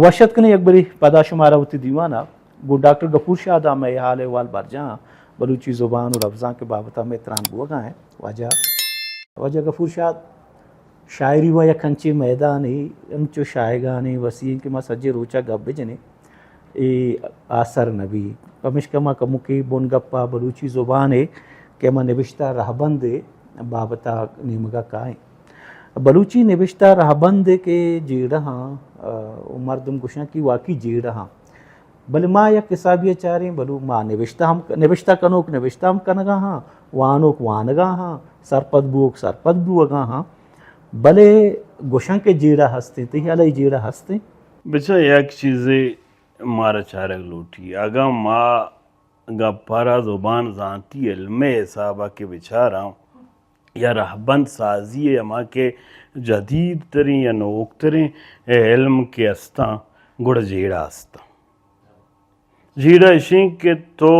وش اتک کنیں یک برے پدا شمارا وتی دیوان ءَ۔ گوں ڈاکٹر غفور شاد ءَ مئے حال احوال برجاہ اَنت، بلوچی زبان ءُ لبزانک ءِ بابت ءَ مئے تران بوگ ءَ اِنت۔ واجہ، واجہ غفور شاد، شاعری وَ یک انچیں میدانے، انچو شاہگانیں، وسیع اِنت کہ ما سجیں روچ ءَ گپ بہ جنیں، اے آسر نہ بیت۔ پمیشکا ما کمکے بنگپ ءَ بلوچی زبان ءِ کہ ما نبشتہ رہبند ءِ بابت ءَ نیمگ ءَ کائیں۔ بلوچی نبشتہ رہبند ءِ کہ جیڑہاں، آ، ءُ مردم گوشاں کہ واقعی جیڑہاں۔ بلے ما یک حسابے ءَ چاریں، بلو ما نبشتہ ہم، نبشتہ کنوک نبشتہ ہم کنگا ہاں، وانوک وانگا ہاں، سرپد بووک سرپد بوگا ہاں، بلے گوشاں کہ جیڑہ ہستیں، تئی ہیال ءَ اے جیڑہ ہستیں؟ بچا، یک چیزے مارا چارگ لوٹی۔ اگاں ما گپ ءَ را زبان زانتی علم ءِ حساب ءَ کہ بچاراں، یا رہبند سازی ءِ ہما کہ جدید تریں یا نوک تریں علم کہ استاں، گڑا جیڑہ استاں۔ جیڑہ اشیں کہ تو،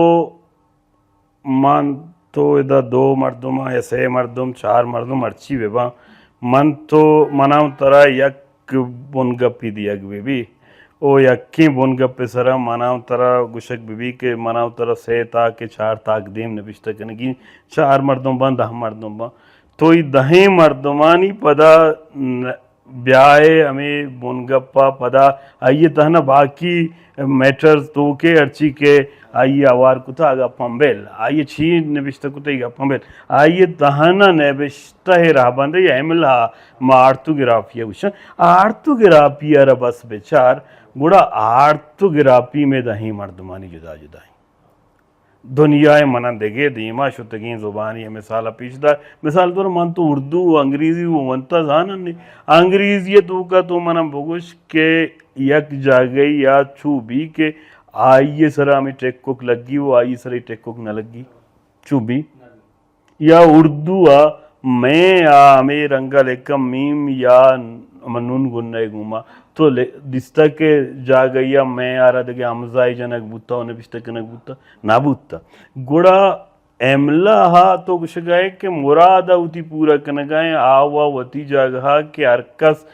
من تو ادا دو مردم آں یا سئے مردم، چار مردم، ہرچی بہ باں، من تو، منا ءُ ترا یک بنگپے دیگ بہ بی، او یکیں بنگپ ءِ سرا منا ءُ ترا گوشگ بہ بی کہ منا ءُ ترا سئے تاک ءُ چار تاک دیم نبشتہ کنگی، چار مردم باں، دہ مردم باں، تو اے دہیں مردمانی پدا ن-، بیائے ہمے بنگپ ءَ پدا آئی ءِ تہنا باقی میٹرز توک ءَ ہرچی کہ آئی ءَ ہوار کتہ، آ گپ ہم بل، آئی ءَ چی نبشتہ کتہ، اے گپ ہم بل، آئی ءِ تہنا نبشتہ ءِ رہبند ءَ یا املا، ما آرتوگرافی ءَ گوشاں، آرتوگرافی ءَ را بس بچار، گڑا آرتوگرافی مئے دہیں مردمانی جدا جدا ایں۔ دنیا ءَ منا دگہ دیما شتگیں زبانی ءِ مثال ءَ پیش دار۔ مثال طور من تو اردو ءُ انگریزی ءُ ونتا زانن نے۔ انگریزی ءِ توکا تو منا بگوش کہ یک جاگہے ءَ چو بی کہ آئی ءِ سرا ہمے ٹکک لگی ءُ آئی ءِ سرا ٹکک نہ لگی۔ چو بی؟ یا اردو ءَ مئے ءَ ہمے رنگ ءَ لکھاں میم یا ہما نون گنہ ءِ گوما۔ تو لے-، دیستہ کہ جاگہے ءَ مئے ءَ را دگہ ہمزہ ءِ جنگ بوتہ ءُ نبشتہ کنگ بوتہ؟ نہ بوتہ۔ گڑا املا ءَ تو گوشگ ءَ ئے کہ مراد ءَ وتی پورا کنگ ءَ ایں، آ ءَ وتی جاگہ ءَ کہ ہر کس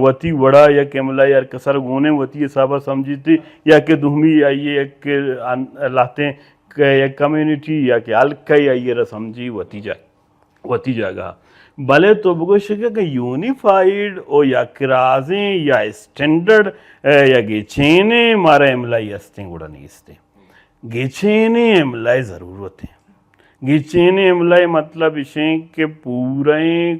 وتی وڑا یک املا ءَ ہر کس ءَ را گون ایں وتی حساب ءَ سمجھیت یا کہ دومی آئی ءَ یک ان-، لہتیں کہ یک کمیونٹی یا کہ ہلکہ آئی ءَ را سمجھی وتی جاگہ، وتی جاگہ۔ بلے تو بگوش کہ یونیفائیڈ ءُ یک رازیں یا اسٹینڈرڈ، اے، یا گچینیں مارا املائی ہستیں گڑا نیستیں۔ گچینیں املائی ضرورت ایں۔ گچینیں املائی مطلب اشیں کہ پوریں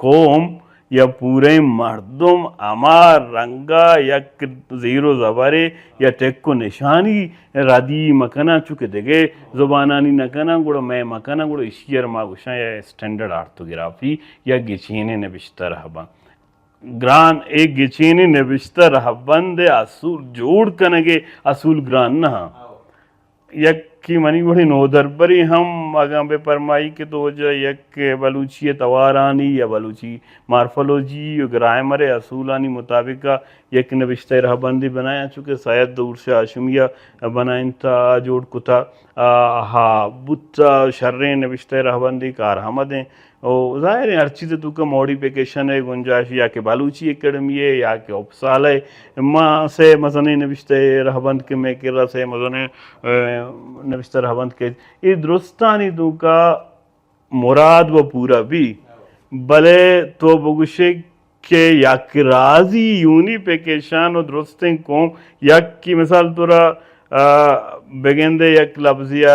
قوم یا پوریں مردم ہما رنگا یک زیر و زبرے یا ٹک و نشانی ردی مکناں، چونکہ دگہ زبانانی نکناں، گڑا مئے مکناں، گڑا اشی ءَ را ما گوشاں یا اسٹینڈرڈ آرتوگرافی یا گچینیں نبشتہ رہبند۔ گران، اے گچینیں نبشتہ رہبند ءِ اصول جوڑ کنگ ءِ اصول گران نہ آں۔ یکے منی وڑیں نودربرے ہم اگاں بہ پرمائی کہ تو واجہ یک بلوچی ءِ توارانی یا بلوچی مارفولوجی و گرائمر ءِ اصولانی مطابق ءَ یک نبشتہ ءِ رہبندے بنائیں، چونکہ سید ظہور شاہ ہاشمی ءَ بنائینتہ، جوڑ کتہ، آ، ہا بوتہ، شریں نبشتہ ءِ رہبندے کارآمد ایں۔ و ظاہر ایں ہر چیز ءِ توکا موڈیفکیشن ءِ گنجائش، یا کہ بلوچی اکیڈمی ءِ یا کہ اپسالہ ءِ، ما سئے مزنیں نبشتہ ءِ رہبند کہ مئے کرا سئے مزنیں، اے، نبشتہ رہبند کہ اے درستانی توکا مراد و پورا بی، بلے تو بگوشے کہ یک رازی یونیفیکیشن و درستیں قوم یکی، مثال طورا، آ، بگندے یک لفظی ءَ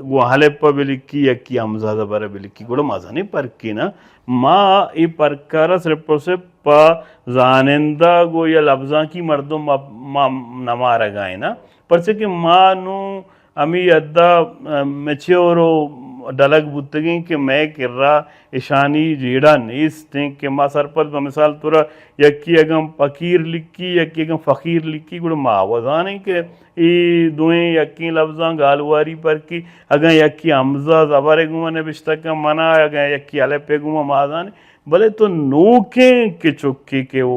گوں الف ءَ بلکی، یکی ہمزہ زبر ءَ بلکی، گڑا مزنیں پرکے نا۔ ما اے پرک ءَ را صرف و صرف پہ زانندہ گوں یا لبزانکی مردم ما، ما نمارگا ایں نا، پرچہ کہ ما نوں ہمے حد ءَ، آ، میچور و ڈلگ بوتگیں کہ مئے کرا اشانی جیڑہ نیست انت کہ ما سرپد بہ، مثال طورا یکی اگاں پکیر لکی، یکی اگاں فقیر لکی، گڑا ما و زانیں کہ اے دوئیں یکیں لبزاں گالواری پرکی، اگاں یکی ہمزہ زبر ءِ گوما نبشتہ کن منا، اگاں یکی الف ءِ گوما ما زانیں۔ بلے تو نوکیں کہ چکے کہ او،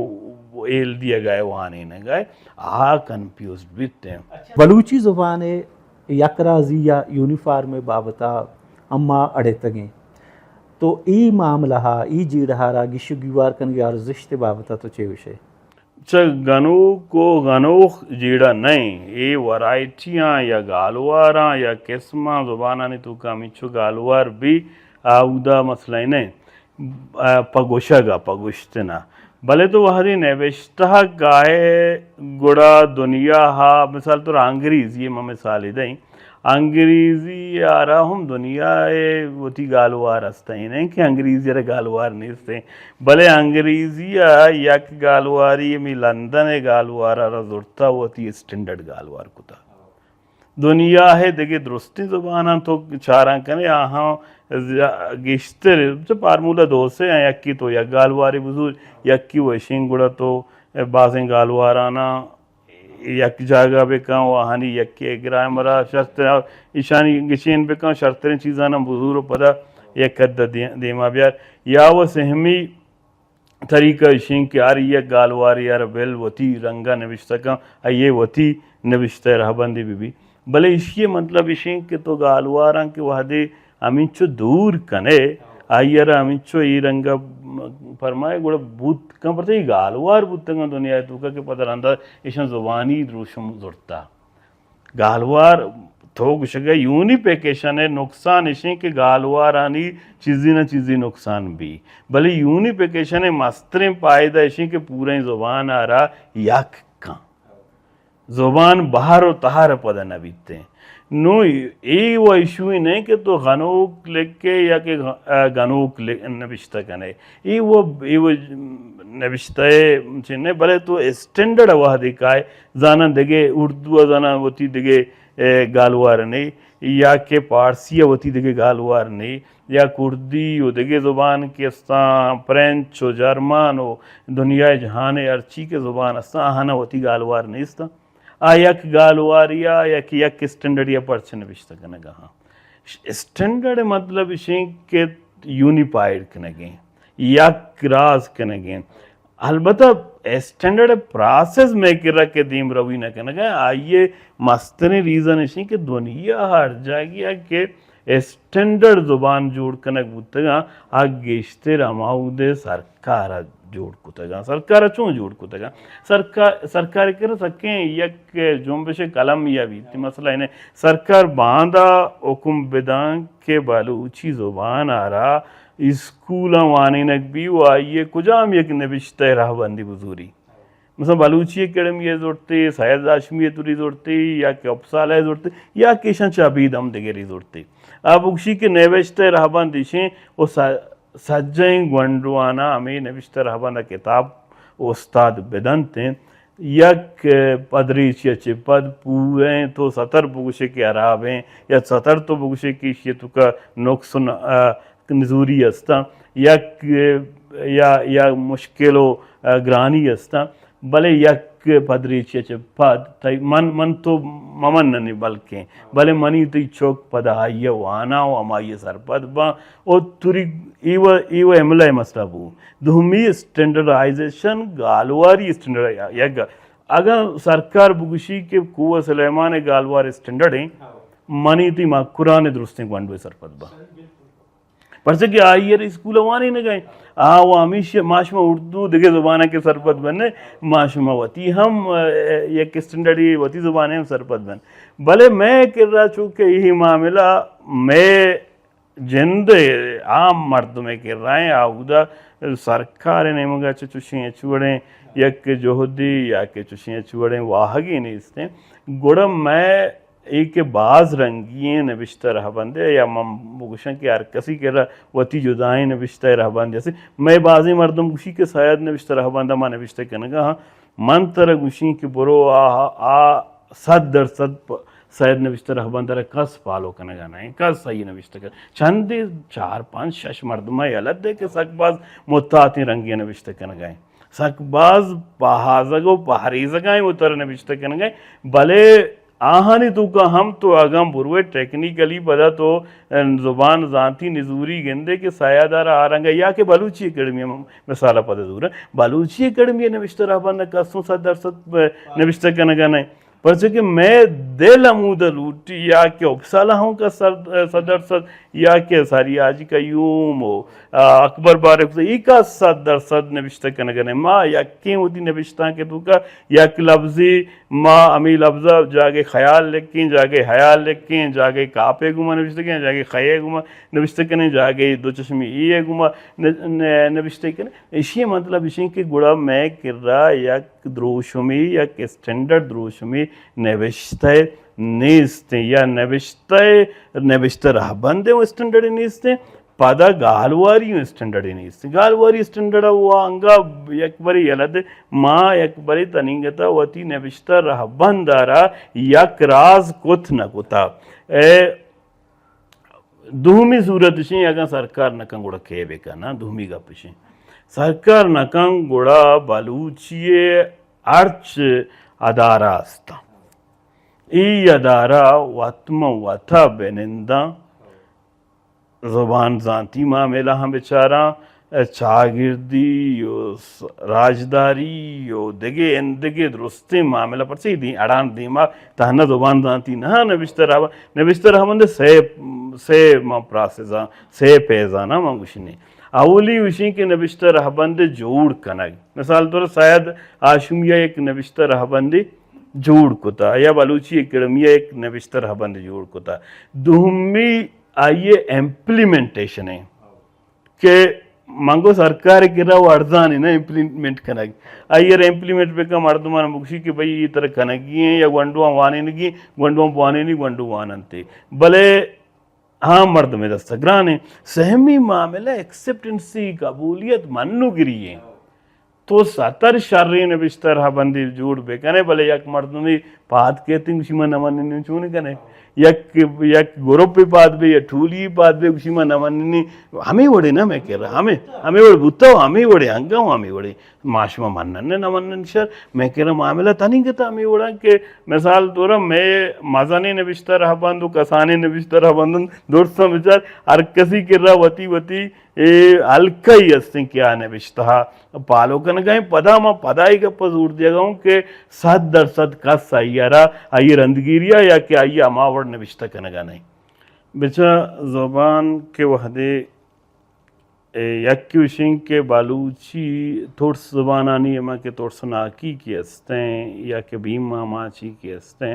او ہیل دیگا ءُ وانینگا ءَ، آ کنفیوزڈ بیت ایں۔ بلوچی زبان ءِ یک رازی یا یونیفارم ءِ بابت ءَ ہم ما اڑتگیں۔ تو اے معاملہ ءَ، اے جیڑہ ءَ را گیش و گیوار کنگ ءِ ارزشت ءِ بابت ءَ تو چے گوشئے؟ چہ گنوک و گنوخ جیڑہ نئیں۔ اے ورائٹیاں یا گالواراں یا قسماں زبانانی توکا ہمینچو گالوار بی، آودا مسئلہ نئیں۔ آ، پہ گوشگ ء، پہ گوشتن ء۔ بلے تو وہدے نبشتہ کائے گڑا دنیا ء، مثال تو را انگریزی ء ما مثالے دئیں۔ انگریزی ء را ہم دنیا ء وتی گالوار است، اے نہ کہ انگریزی ء را گالوار نیست، بلے انگریزی ء یک گالواری ہمے لندن ء گالوار ء را زرتا، وتی اسٹینڈرڈ گالوار کتا۔ دنیا ء دگہ درستیں زباناں تو چاراں کنے، آہاں زیا-، گیشتر چہ پارمولا دو سے آں، یکی تو یک گالوارے بزور، یکی و اشیں گڑا تو بازیں گالوارانا یک جاگہ بکن و آہانی یکے گرامرا شرتر، ایشانی گچین بکن، شرتریں چیزانا بزور و پدا یک حد دے-، دیما بیار۔ یا و سہمی طریقہ اشیں کہ ہر یک گالوارے ء را بل وتی رنگ ء نبشتہ کن، آئی ء وتی نبشتہ ء رہبندے بہ بی۔ بلے اشی ء مطلب اشیں کہ تو گالواراں کہ وہدے ہمینچو دور کنے، آئی ء را ہمینچو اے رنگ ء پرمائے گڑا بوت کن، پرچہ اے گالوار بوتگاں دنیا ء توکا کہ پدا رندا ایشاں زبانی دروشم زرتا۔ گالوار تو گوشگ ء یونیفیکیشن ء نقصان اشیں کہ گالوارانی چیزی نہ چیزی نقصان بی، بلے یونیفیکیشن ء مستریں پائدہ اشیں کہ پوریں زبان ء را یک کن۔ زبان بہر و تہر پدا نہ بیتیں۔ نوں اے و ایشوئی نہ کہ تو غنوک لکھے یا کہ غ-، گنوک لکھ-، نبشتہ کنے۔ اے و، اے و نبشتہ چنے، بلے تو اسٹینڈرڈ وہدے کائے، زاناں دگہ اردو ء زاناں وتی دگہ، اے، گالوار نے، یا کہ پارسی ء وتی دگہ گالوار نے، یا کردی و دگہ زبان کہ استاں، پرنچ و جرمن و دنیا ء جہان ء ہرچی کہ زبان استاں، آہانا وتی گالوار نیستاں۔ آ یک گالواری ء یک، یک اسٹینڈرڈی ء پرچہ نبشتہ کنگ ء ہاں۔ اسٹینڈرڈ ء مطلب اشیں کہ یونیفائیڈ کنگیں، یک راز کنگیں۔ البتہ اسٹینڈرڈ پراسس مئے کرا کہ دیم روی نہ کنگ ء، آئی ء مستریں ریزن اشیں کہ دنیا ہر جاگہ ء کہ اسٹینڈرڈ زبان جوڑ کنگ بوتگاں، آ گیشتر ہماؤدے سرکار ء جوڑ کتگاں۔ سرکار ء چون جوڑ کتگاں؟ سرکار، سرکار کرا سکیں یک جنبش قلم یا بیت، مسئلہ انہیں سرکار باندا حکم بداں کہ بلوچی زبان ء را اسکولاں وانینگ بی و آئی ء کجام یک نبشتہ ء رہبندی بزوری۔ مثلاً بلوچی اکیڈمی ء زرتے، سید ہاشمی ء توری زرتے، یا کہ اپسالہ ء زرتے، یا کہ ایشاں چہ ابید ہم دگرے زرتے۔ آ بگشی کہ نبشتہ ء رہبند ایشیں و س-، سجہیں گونڈوانا ہمے نبشتہ رہبند ء کتاب استاد بدنت انت۔ یک پدریچی ء چہ پد پوریں تو ستر بگوشے کہ ہرابیں، یا ستر تو بگوشے کہ ایشی ء توکا نقص ن-، آ، نزوری استاں، یک یا، یا مشکل و گرانی استاں، بلے یک پدریچی ء چہ پد تئی من، من تو ممننی بلکیں، بلے منی تئی چک پدا آئی ء واناں و ہمائی ء سرپد باں و توری ایوہ، ایوہ املہ ء مسئلہ بو۔ دومی اسٹینڈرڈائزیشن گالواری اسٹینڈرڈ یک، اگاں سرکار بگوشی کہ کوہ سلیمان ء گالوار اسٹینڈرڈ ایں، منی تئی مکران ء درستیں گونڈو ء سرپد باں۔ پرچہ کہ آئی ء اسکول ء وانینگ ء انت۔ آ و ہمیش ما شما اردو دگہ زباناں کہ سرپد بن، ما شما وتی ہم، ء، یک اسٹینڈرڈی وتی زبان ء ہم سرپد بن۔ بلے مئے کرا چونکہ اے معاملہ مئے جند ء عام مردم ء کرا ایں، آ اودا سرکار ء نیمگ ء چہ چوشیں ہچ وڑیں یک جہدے یا کہ چوشیں ہچ وڑیں واہگے نیست انت، گڑا مئے اے کہ باز رنگی ایں نبشتہ رہبند ء، یا من بگوشاں کہ ہر کسی کرا وتی جدائیں نبشتہ رہبند است۔ مئے بازیں مردم گوشی کہ سید نبشتہ رہبند ء ما نبشتہ کنگ ء ہاں۔ من ترا گوشیں کہ برو آ، آ صد درصد پ-، سید نبشتہ رہبند ء را کس فالو کنگ ء نہ انت، کس آئی نبشتہ کن-، چندے چار پنچ شش مردم ء یلہ دے کہ سک باز متاتیں رنگی نبشتہ کنگ ء انت۔ سک باز پہازگ و پہریزگائیں وتر نبشتہ کنگائیں، بلے آہانی توکا ہم تو اگاں بروے ٹیکنیکلی پدا تو، ام، زبان زانتی نزوری گندے کہ سیاد آرا آ رنگا یا کہ بلوچی اکیڈمی ہم مثال پدا زورا۔ بلوچی اکیڈمی نبشتہ رہبند کسوں صد درصد نبشتہ کنگا نہ۔ پرچہ کہ مئے دل ہمود لوٹی، یا کہ اپسالہ ہوں کا صد، صد درصد، یا کہ ساری حاجی قیوم و، آ، اکبر بارک، ای کا صد درصد نبشتہ کنگ نے۔ ما یکیں وتی نبشتانک ءِ توکا یک لفظے، ما ہمے لفظ ءَ جاگے خیال لکھیں، جاگے حیال لکھیں، جاگے کاپے گوما نبشتہ کنیں، جاگے خیے گوما نبشتہ کنیں، جاگے دو چشمی ای ءِ گوما ن-، ن-، نبشتہ کنیں۔ ایشی ءِ مطلب ایش انت کہ گڑا مئے کرا یک دروشمے، یک اسٹینڈرڈ دروشمے نبشتہ ءِ نیست انت، یا نبشتہ ءِ، نبشتہ رہبند ءِ اسٹینڈرڈ نیست انت، پدا گالواری ءِ اسٹینڈرڈ نیست انت۔ گالواری اسٹینڈرڈ ءَ و انگا یک برے یلہ دے، ما یک برے تنیگتا وتی نبشتہ رہبند ءَ را یک راز کت نہ کتا۔ اے دومی صورت اش انت، اگاں سرکار نہ کن گڑا کئے بہ کن؟ نا، دومی گپ اش انت، سرکار نہ کن گڑا بلوچی ءِ ہرچ ادارہ است، ای ادارہ وت ماں وتا بہ ننداں، زبان زانتی معاملہ ہم بچاراں، چاگردی و س-، راجداری و دگہ اندگہ درستیں معاملہ، پرچہ دی اڑان دیما تہنا زبان زانتی نہ، نبشتہ رہبند، نبشتہ رہبند سے، سے ما پراسزاں، سے پیزانا ما گوشنے۔ اولی وشیں کہ نبشتہ رہبند جوڑ کنگ۔ مثال طور سید ہاشمی ءَ یک نبشتہ رہبندے جوڑ کتا، یا بلوچی اکیڈمی ءَ یک نبشتہ رہبند جوڑ کتا۔ دومی آئی ءِ امپلیمنٹیشن ءِ کہ منگو سرکار ءِ کرا و ارزان نا امپلیمنٹ کنگ۔ آئی ءَ را امپلیمنٹ بکن، مردمان بگشی کہ بھئی اے ترا کنگی ہیں یا گونڈواں وانینگی، گونڈواں بوانینی، گونڈو واننتے۔ بلے ہاں، مردم ءِ دست ءَ گران ایں۔ سہمی معاملہ ایکسپٹنسی، قبولیت، منوگری ایں۔ تو ستر شریں نبشتہ رہبندے جوڑ بہ کنے، بلے یک مردمے پاد کیت انت، گوشی من نہ مننی، چون کنے؟ یک، یک گروپے پاد بہ یا ٹولی پاد بہ، گوشی من نہ مننی۔ ہمے وڑے نا مئے کرا، ہمے، ہمے وڑے بوتا و ہمے وڑے انگا و ہمے وڑے۔ ما شما منن نہ منن شر، مئے کرا معاملہ تنیگتا ہمے وڑا کہ مثال طورا مئے مزنیں نبشتہ رہبند و کسانیں نبشتہ رہبندن درستاں بچار، ہر کسی کرا وتی وتی اے حلقہ ای ہستیں کہ آ نبشتہ پالو کنگا ایں۔ پدا ما پدا اے گپ زور دیگا اوں کہ صد درصد کس آئی ءَ را، آئی ءِ رندگیریا یا کہ آئی ءَ ہما وڑ نبشتہ کنگا نہیں۔ بچا زبان کہ وہدے اے، یکے اش انت کہ بلوچی ترس زبانانی ہما کہ ترسناکی کہ استیں یا کہ بیم آماچی کہ استیں،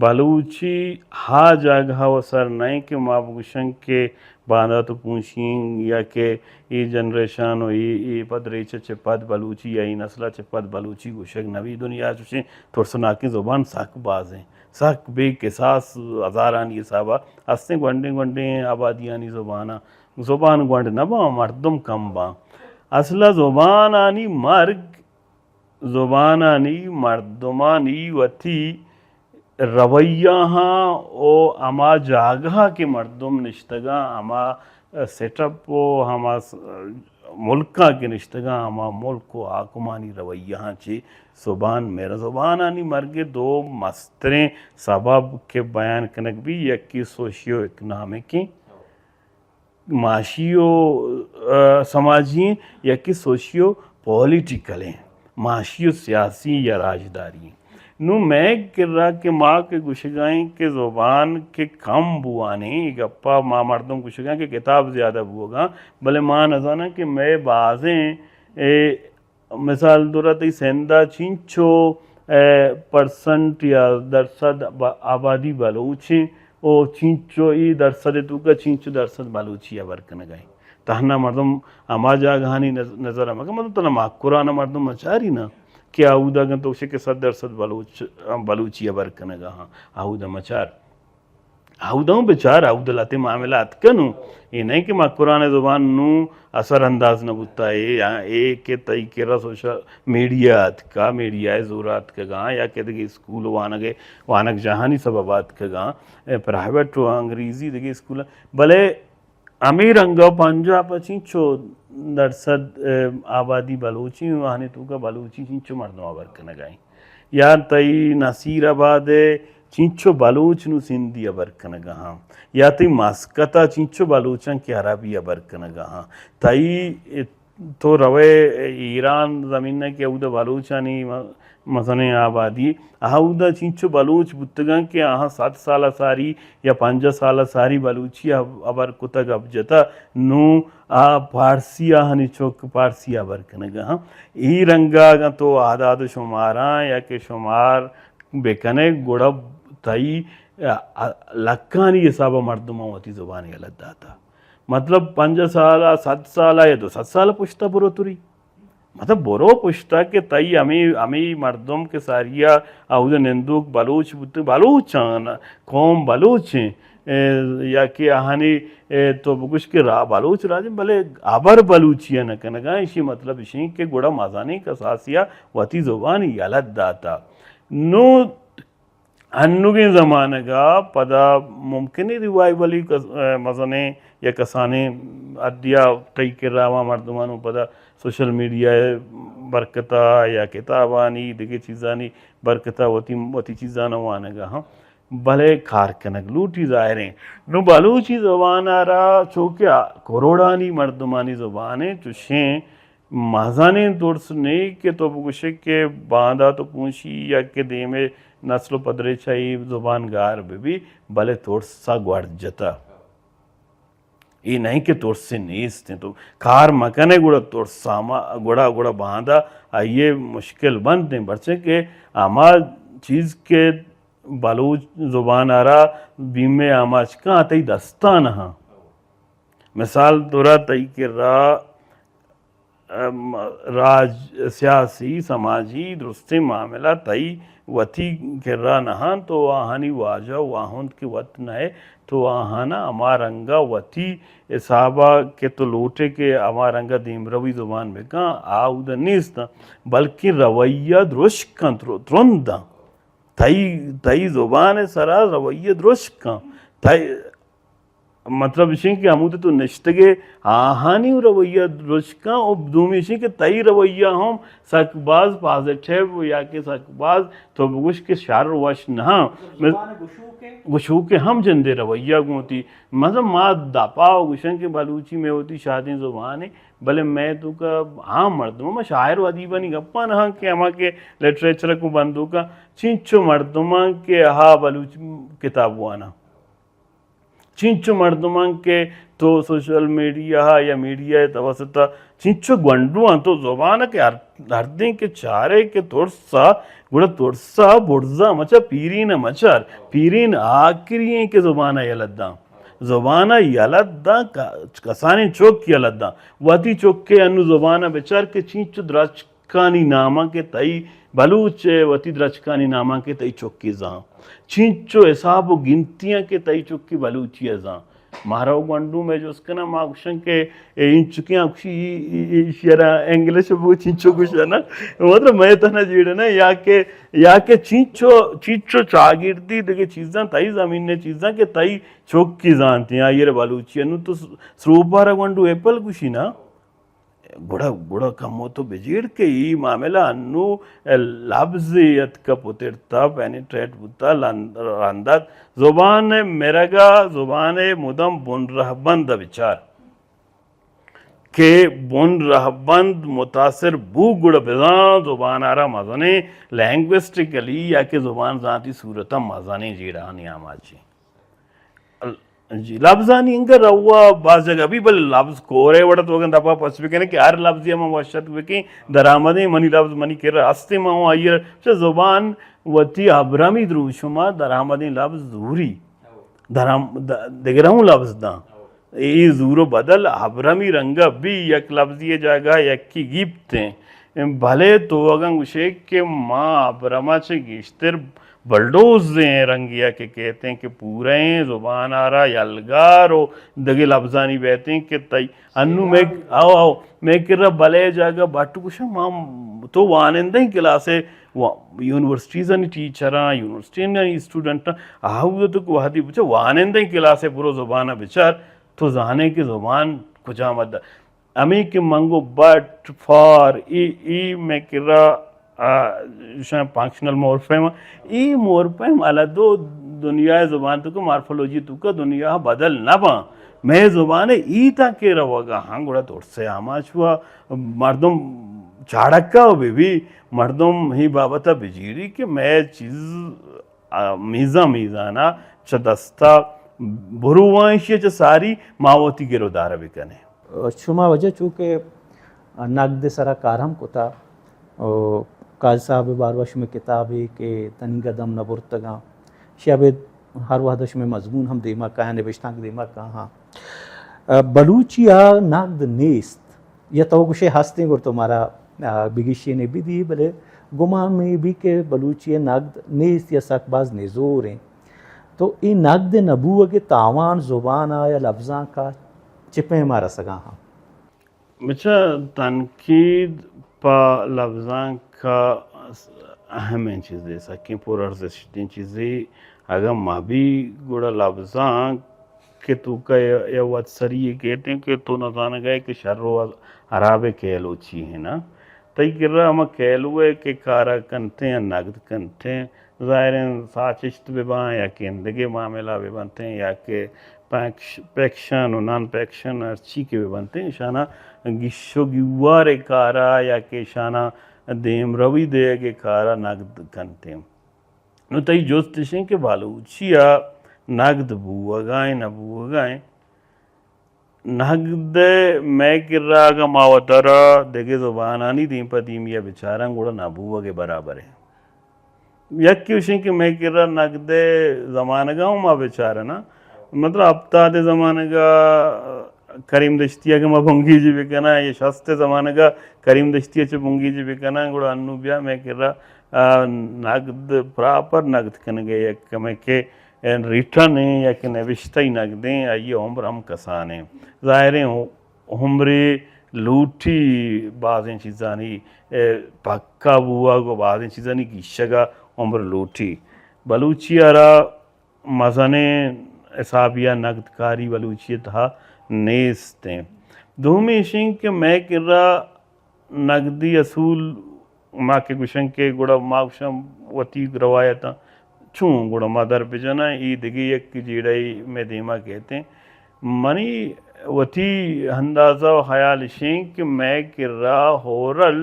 بلوچی ہا جاگہ و سر نئیں کہ ما بگوشن کہ باندات و پونشینگ یا کہ اے جنریشن و اے، اے پد ریچ چہ پد بلوچی یا اے نسل چہ پد بلوچی گوشگ نبی۔ دنیا چوشیں ترسناکیں زبان سک بازیں، سک بے کساس ہزارانی حسابا ہستیں گونڈیں گونڈیں آبادیانی زباناں۔ زبان گونڈ نہ باں، مردم کم باں۔ اصل ءَ زبانانی مرگ، زبانانی مردمانی وتی رویہاں و ہما جاگہ کہ مردم نشتگاں، ہما سیٹ اپ و ہما س-، ملکاں کہ نشتگاں، ہما ملک و حاکمانی رویہاں چہ زبان مر-، زبانانی مرگ ءِ دو مستریں سبب کہ بیان کنگ بی، یکے سوشیو اکنامک ایں، معاشی و، آ، سماجی ایں، یکے سوشیو پولیٹیکل ایں، معاشی و سیاسی یا راجداری ایں۔ نوں مئے کرا کہ ما کہ گوشگا ایں کہ زبان کہ کم بوانیں، اے گپا ما مردم گوشگا ایں کہ کتاب زیادہ بوگا، بلے ما نزاناں کہ مئے بازیں، اے، مثال دورا تئی سندھ ءَ چینچو، اے، پرسنٹ یا درصد آبا-، آبادی بلوچیں، او چینچو ای درصد توکا چینچو درصد بلوچی ہبر کنگا ایں۔ تہنا مردم ہما جاگہانی نز-، نظر ہم کہ مطلب تہنا مکران مردم مچاری نا کہ آودا گن تو کہ صد درصد بلوچ، بلوچی ہبر کنگا ہاں، آودا مچار۔ آودا ہوں بچار، آودا لہتے معاملہ اتکا نوں۔ اے نئیں کہ مکران زبان نوں اثر انداز نہ بوتا۔ اے، اے کہ تئی کرا سوشل میڈیا اتکا، میڈیا زورا اتکگاں یا کہ دگہ اسکول وانگ، وانگ جاہانی سبب اتکگاں، اے پرائیویٹ و انگریزی دگہ اسکول، بلے ہمے رنگا پنجاب ءَ چینچو درصد، اے، آبادی بلوچی، آہانی توکا بلوچی چینچو مردم ہبر کنگا ایں۔ یا تئی نصیر آباد ءَ چینچو بلوچ نوں سندھی ہبر کنگا ہاں، یا تئی مسقط ءَ چینچو بلوچاں کہ عربی ہبر کنگا ہاں۔ تئی تو روئے ایران زمین ءَ کہ اودا بلوچانی م-، مزنیں آبادی، آ اودا چینچو بلوچ بوتگاں کہ آہاں صد سال ءَ ساری یا پنجاہ سال ءَ ساری بلوچی ءَ ہبر کتگ، ہب جتہ، نوں آ پارسی آہانی چک پارسی ءَ ہبر کنگ ءَ ہاں۔ اے رنگ ءَ اگاں تو اعداد و شماراں یا کہ شمار بہ کن ئے، گڑا تئی، ا، ا، لکھانی حساب ءَ مردماں وتی زبان یلہ داتہ۔ مطلب، پنجاہ سال ءَ، صد سال ءَ یا دو سد سال ءَ پشت ءَ برو توری۔ مطلب، برو پشت ءَ کہ تئی ہمے، ہمے مردم کہ ساری ءَ اود ءَ نندوک بلوچ بوت، بلوچ آں، قوم بلوچ ایں، اے، یا کہ آہانی، اے، تو بگوش کہ را-، بلوچ راج ایں، بلے ہبر بلوچی ءَ نہ کنگ ءَ، ایشی مطلب ایش ایں کہ گڑا مزنیں کساسے ءَ وتی زبان یلہ داتہ۔ نوں انوگیں زمانگ ءَ پدا ممکن ایں ریوائیول ئی کس-، ءَ، مزنیں یا کسانیں حدے ءَ تئی کرا ہما مردماں نوں پدا سوشل میڈیا ءِ برکت ءَ یا کتابانی دگہ چیزانی برکت ءَ وتی، وتی چیزاں وانگ ءَ ہاں، بلے کار کنگ لوٹی ظاہر ایں۔ نوں بلوچی زبان ءَ را چو کہ کروڑانی مردمانی زبان ایں، چوشیں مزنیں ترس نی کہ تو بگوشے کہ باندا تو پونشی یا کہ دیمے نسل و پدریچ ءَ اے زبان گار بہ بی، بلے ترس ءَ گوڑ جتہ۔ اے نہ ایں کہ ترسے نیست ایں، تو کار مہ کن ئے گڑا ترس ءَ ما-، گڑا، گڑا باندا آئی ءِ مشکل بنت ایں، پرچہ کہ ہما چیز کہ بلوچ زبان ءَ را بیم ءِ آماچ کاں تئی دست ءَ نہ اں۔ مثال طور ءَ تئی کرا ام، راج، سیاسی، سماجی درستیں معاملہ تئی وتی کرا نہ انت، تو آہانی واجہ و واہند کہ وت نہ ئے، تو آہانا ہما رنگا وتی حسابا کہ تو لوٹے کہ ہما رنگا دیمروی زبان بکن، آ اود نیست، بلکیں رویہ درشک انت، تر-، ترند انت۔ تئی، تئی زبان سرا رویہ درشک انت۔ تئی مطلب اش انت کہ ہمود تو نشتگے آہانی رویہ درشکاں، و دومی اش انت کہ تئی رویہ ہم سک باز پازیٹیو یا کہ سک باز تو بگوش کہ شر وش نہ۔ زبان گشوک ء۔ گشوک ہم جندے رویہ گوں تی۔ مطلب ما دپا و گوشن کہ بلوچی میں ہوتی شادیں زبان ہے، بلے میں تو کا عام مردم، ما شاعر و ادیبانی گپا نہ ہاں کہ ہما کہ لٹریچر کو بندوکا چینچو مردمان کہ ہا بلوچ کتاب وانا۔ چینچو مردمان کہ تو سوشل میڈیا یا میڈیا توسط چینچو گونڈو آں، تو زبان کہ ہر، ہر دیں کہ چارے کہ ترسا، گڑا ترسا برزا مچا، پیرین مچار، پیرین آخری ہیں کہ زبان یلہ داں۔ زبان یلہ داں، ک-، کسانیں چک یلہ داں۔ وتی چکے انو زبان بچار کہ چینچو درچ کانی ناماں کہ تئی بلوچ ء وتی درچکانی ناماں کہ تئی چکی زان۔ چینچو حساب و گنتیاں کہ تئی چکی بلوچی ء زان۔ مارا و گونڈو مئے جست کناں، ما گوشن کہ اے انچکیاں گوشی، ای-، ای-، ایشی را انگلش بگو چینچو گوشن نا۔ مطلب مئے تنا جیڑ نا، یا کہ، یا کہ چینچو، چینچو چاگردی دگہ چیزاں تئی زمین نے چیزاں کہ تئی چکی زانتی، آئی را بلوچی ء۔ نو تو سروپا را گونڈو ایپل گوشی نا۔ گڑا، گڑا کمو تو بجیڑ کہ ای معاملہ انو لبز اتکا پترتا، پینیٹریٹ بوتا، لند-، رندات۔ زبان مرگا، زبان مدام بن رہبند بچار۔ کہ بن رہبند متاثر بو گڑا بزان زبان آرا مزنیں لینگوسٹیکلی یا کہ زبان زانتی صورتا مزنیں جیڑانی آماچی۔ جی، لبزانی انگا روا باز جگہ بھی، بلے لبز کورے وڑا تو اگن دپا پس بکنے کہ ہر لبزی ہم وشت بکیں درآمدیں، منی لبز منی کرا ہستے، ما ہوں آئیر چہ زبان وتی ابرمی دروشما درآمدیں لبز زوری، درآم-، د-، دگرہوں لبز داں۔ اے زور و بدل ابرمی رنگا بھی یک لبزی جاگہ یکی گیپتیں۔ بلے تو اگن گوشے کہ ما ابرما چہ گیشتر بلڈوزیں رنگیا کہ کہتیں کہ پورئیں زبان آرا یلگار و دگہ لبزانی بیتیں کہ تئی انو میں، آو، آو، میں کرا بلے جاگہ بٹ گوشاں، ما تو وانندہیں کلاسے وا-، یونیورسٹیزانی ٹیچراں، یونیورسٹیانی اسٹوڈنٹاں، آہو تو کہ وہدی بچا وانندہیں کلاسے برو زبانا بچار، تو زانے کہ زبان کجام حد ہمے کہ من گو بٹ، فار، ای، ای مئے کرا، آ، شاید فنکشنل مورفیم، ای مورفیم علیحدہ دنیا زبان تو کہ مارفولوجی تو کہ دنیا بدل نہ باں۔ مئے زبان ای تا کہ روگا ہاں گڑا ترسے آماچ ہوا مردم چاڑکہ بہ بی، مردم ہی بابت ءَ بجیڑی کہ مئے چیز، آ، میزان میزان ءَ چہ دست ءَ برواں، ایشی ءَ چہ ساری ما وتی گر ءُ دار ءَ بکنیں۔ شما واجہ چو کہ نگد ءِ سرا کار ہم کتا، او قاضی صاحب ءِ باروا شمئے کتابے کہ تنی گدم نہ برتگاں، شی ابید ہر وہد ءَ شمئے مضمون ہم دیما کایاں، نبشتانک دیما کاہاں۔ بلوچی ءَ نگد نیست، یا تو گوشے ہستیں، گڑا تو مارا، آ، بگشینے بدی، بلے گمان مے بی کہ بلوچی ءَ نگد نیست یا سک باز نزوریں۔ تو اے نگد نبوگ ءِ تاوان زبان ءَ یا لبزانک ءَ چہ پیما رسگا ہاں؟ بچا، تنقید پہ لبزانک ءَ اہمیں چیزے، سکیں پر ارزشتیں چیزے۔ اگاں مہ بی، گڑا لبزانک کہ توکا یا، یا وت سری یے کہتے ہیں کہ تو نزانگا ئے کہ شر و حراب کہلو چی ہیں نا۔ تئی کرا ہما کہلو ہے کہ کارا کنتے ہیں، نگد کنتے ہیں، ظاہر ہیں ساچشت بہ باں یا کہ اندگے معاملہ بہ بنتے ہیں یا کہ پیکش-، پیکشن و نان پیکشن ہرچی کہ بہ بنتے ہیں، اشانا گیش و گیوار کارا یا کہ اشانا دیمروی دیگ کارا نگد کنتے ہیں۔ نو تئی جست اش انت کہ بلوچی ءَ نگد بوگا انت، نہ بوگا انت؟ نگد ءَ مئے کرا اگاں ما وتارا دگہ زبانانی دیم پہ دیمی ءَ بچاراں، گڑا نہ بوگ ءِ برابر انت۔ یکے اش انت کہ مئے کرا نگد ءِ زمانگ ءَ ہم ما بچارنا، مطلب ہپتاد ءِ زمانگ ءَ کریم دشتی ءَ کہ ما بنگیجی بکناں، یا شست ءِ زمانگ ءَ کریم دشتی ءَ چہ بنگیجی بکناں، گڑا انو بیا مئے کرا، آ، نگد، پراپر نگد کنگ ءِ یک کمے کہ ریٹن ایں یا کہ نبشتہی نگدیں، آئی ءِ عمر ہم کسانیں۔ ظاہریں عمرے لوٹی بازیں چیزانی، اے، پکا بوگ و بازیں چیزانی گیشگ ءَ عمر لوٹی۔ بلوچی ءَ را مزنیں حسابی ءَ نگدکاری بلوچی ءِ تہا نیست ایں۔ دومی اش انت کہ مئے کرا نگدی اصول، ما کہ گوشن کہ گڑا ما گوشن وتی روایتاں چون گڑا ما در بجناں، ای دگہ یک جیڑہ ای مئے دیما کہتے ہیں۔ منی وتی اندازہ و خیال اش انت کہ مئے کرا ہورل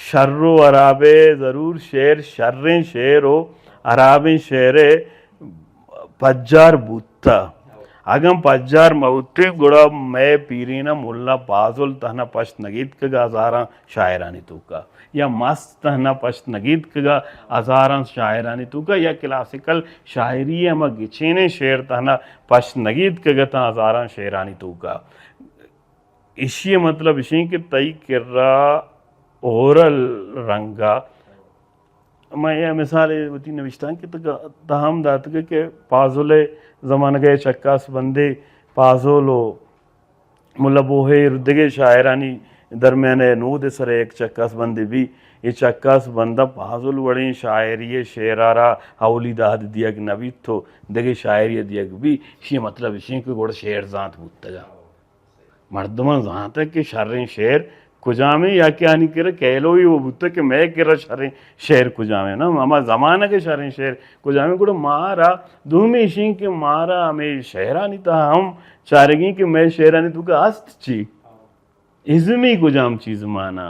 شر و حرابے ضرور شعر، شریں شعر و حرابیں شعرے پجار بوتہ۔ اگاں پجار مہ بوتیں، گڑا مئے پیرین ءَ ملا پازل تہنا پشت نگیتکگ ءَ ہزاراں شاعرانی توکا، یا مست تہنا پشت نگیتکگ ءَ ہزاراں شاعرانی توکا، یا کلاسیکل شاعری ءِ ہما گچینیں شعر تہنا پشت نگیتکگ اتاں ہزاراں شعرانی توکا۔ ایشی ءِ مطلب اش انت کہ تئی کرا اورل رنگ ءَ، من اے مثال وتی نوشتانک ءِ تہا ہم داتگ کہ پازل ءِ زمانگ ءَ چکاس بندے، پازل و ملا بوہیر دگہ شاعرانی درمیان ءَ نود ءِ سر ءَ یک چکاس بندے بی۔ اے چکاس بند ءَ پازل وڑیں شاعری ءِ شعر ءَ را اولی داد دیگ نہ بیت و دگہ شاعری ءَ دیگ بی۔ ایشی ءِ مطلب اش انت کہ گڑا شعر زانت بوتگ ءَ۔ مردماں زانتگ کہ شریں شعر کجامیں، یا کہ آنی کرا کہلوئی و بوتگ کہ مئے کرا شریں شعر کجامیں نا، ہما زمانگ ءِ شریں شعر کجامیں۔ گڑا مارا دومی اش انت کہ مارا ہمے شعرانی تہا ہم چارگی کہ مئے شعرانی توکا است چی؟ ازمی کجام چیز مانا،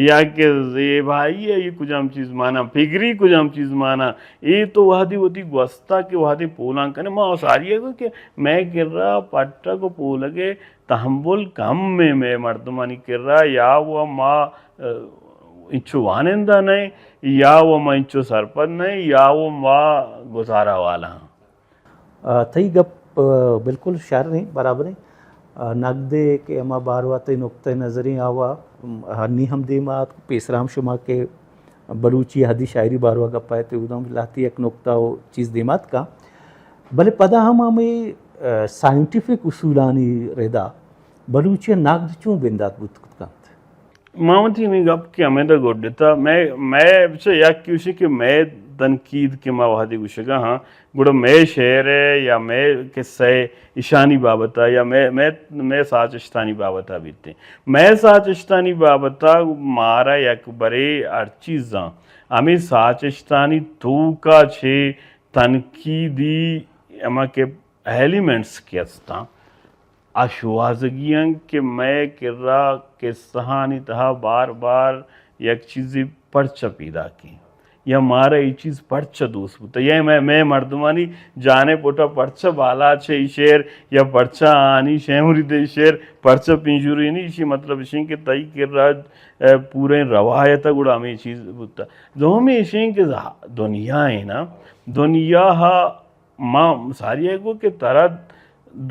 یا کہ زیبائی ءِ کجام چیز مانا، پگری کجام چیز مانا، اے تو وہدی وتی گوستا کہ وہدی پولان کنے، ما ساری ءَ کہ مئے کرا پٹگ و پولگ ءِ تحمل کم ایں مئے مردمانی کرا، یا و ما، ا، انچو وانندہ نہ ایں، یا و ما انچو سرپد نہ ایں، یا و ما گزارہ والا ہاں۔ آ، تئی گپ، آ، بالکل شر ایں، برابر ایں۔ آ، نگد ءِ کہ ہما باروا تئی نقطہ نظر ایں، آوا، م، ہنی ہم دیما آتک، پیسرا ہم شما کہ بلوچی ادبی شاعری باروا گپ ءَ ات، اوداں لہتے یک نقطہ و چیز دیما اتکا۔ بلے پدا ہم ہمے، آ، سائنٹیفک اصولانی ردا بلوچی ءِ نگد چون بندات بوت کت کنت؟ ما وتی ہمے گپ کہ ہمیدا گڈتا، مئے، مئے بچہ یک کہ گوشی کہ مئے تنقید کہ ما وہدے گوشگا ہاں، گڑا مئے شعر ءِ یا مئے قصہ ءِ اشانی بابت ءَ یا مئے، مئے، مئے ساچشتانی بابت ءَ بیت۔ مئے ساچشتانی بابت ءَ مارا یک برے ہر چیزاں ہمے ساچشتانی توکا چہ تنقیدی ہما کہ ایلیمنٹس کہ استاں، آ شوہازگی انت کہ مئے کرا قصہانی تہا بار بار یک چیزے پرچہ پیداکیں، یا مارا اے چیز پرچہ دوست بوتا، یا مئے، مئے مردمانی جانے پوٹا پرچہ بالاچ ءِ اے شعر، یا پرچہ آنی شے مرید ءِ اے شعر پرچہ پنجورینی، ایشی مطلب اشیں کہ تئی کرا، اے، پوریں روایت ءَ گڑا ہمے چیز بوتا۔ دومی اشیں کہ دنیا ایں نا، دنیا ءَ ما ساری ءَ گوں کہ ترا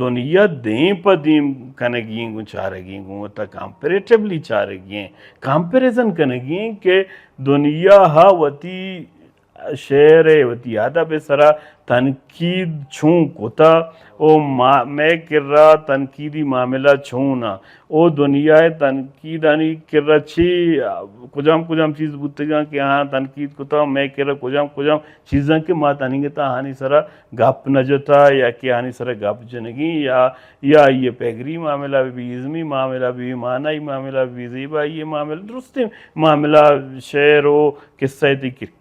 دنیا دیم پہ دیم کنگی ایں، گوں چارگی ایں، گوں وتا کمپیریٹیولی چارگی ایں، کمپیریزن کنگی ایں کہ دنیا ءَ وتی شعر ءَ، وتی ادب ءِ سرا تنقید چون کتا، او ما، مئے کرا تنقیدی معاملہ چون ءَ، او دنیا ءِ تنقیدانی کرا چی، کجام کجام چیز بوتگاں کہ آہاں تنقید کتا، مئے کرا کجام کجام چیزاں کہ ما تنیگتا آہانی سرا گپ نہ جتا، یا کہ آہانی سرا گپ جنگی، یا، یا آئی ءِ پگری معاملہ بہ بی، ازمی معاملہ بہ بی، معنائی معاملہ بہ بی، زیبائی معاملہ، درستیں معاملہ شعر و قصہ تی کر-،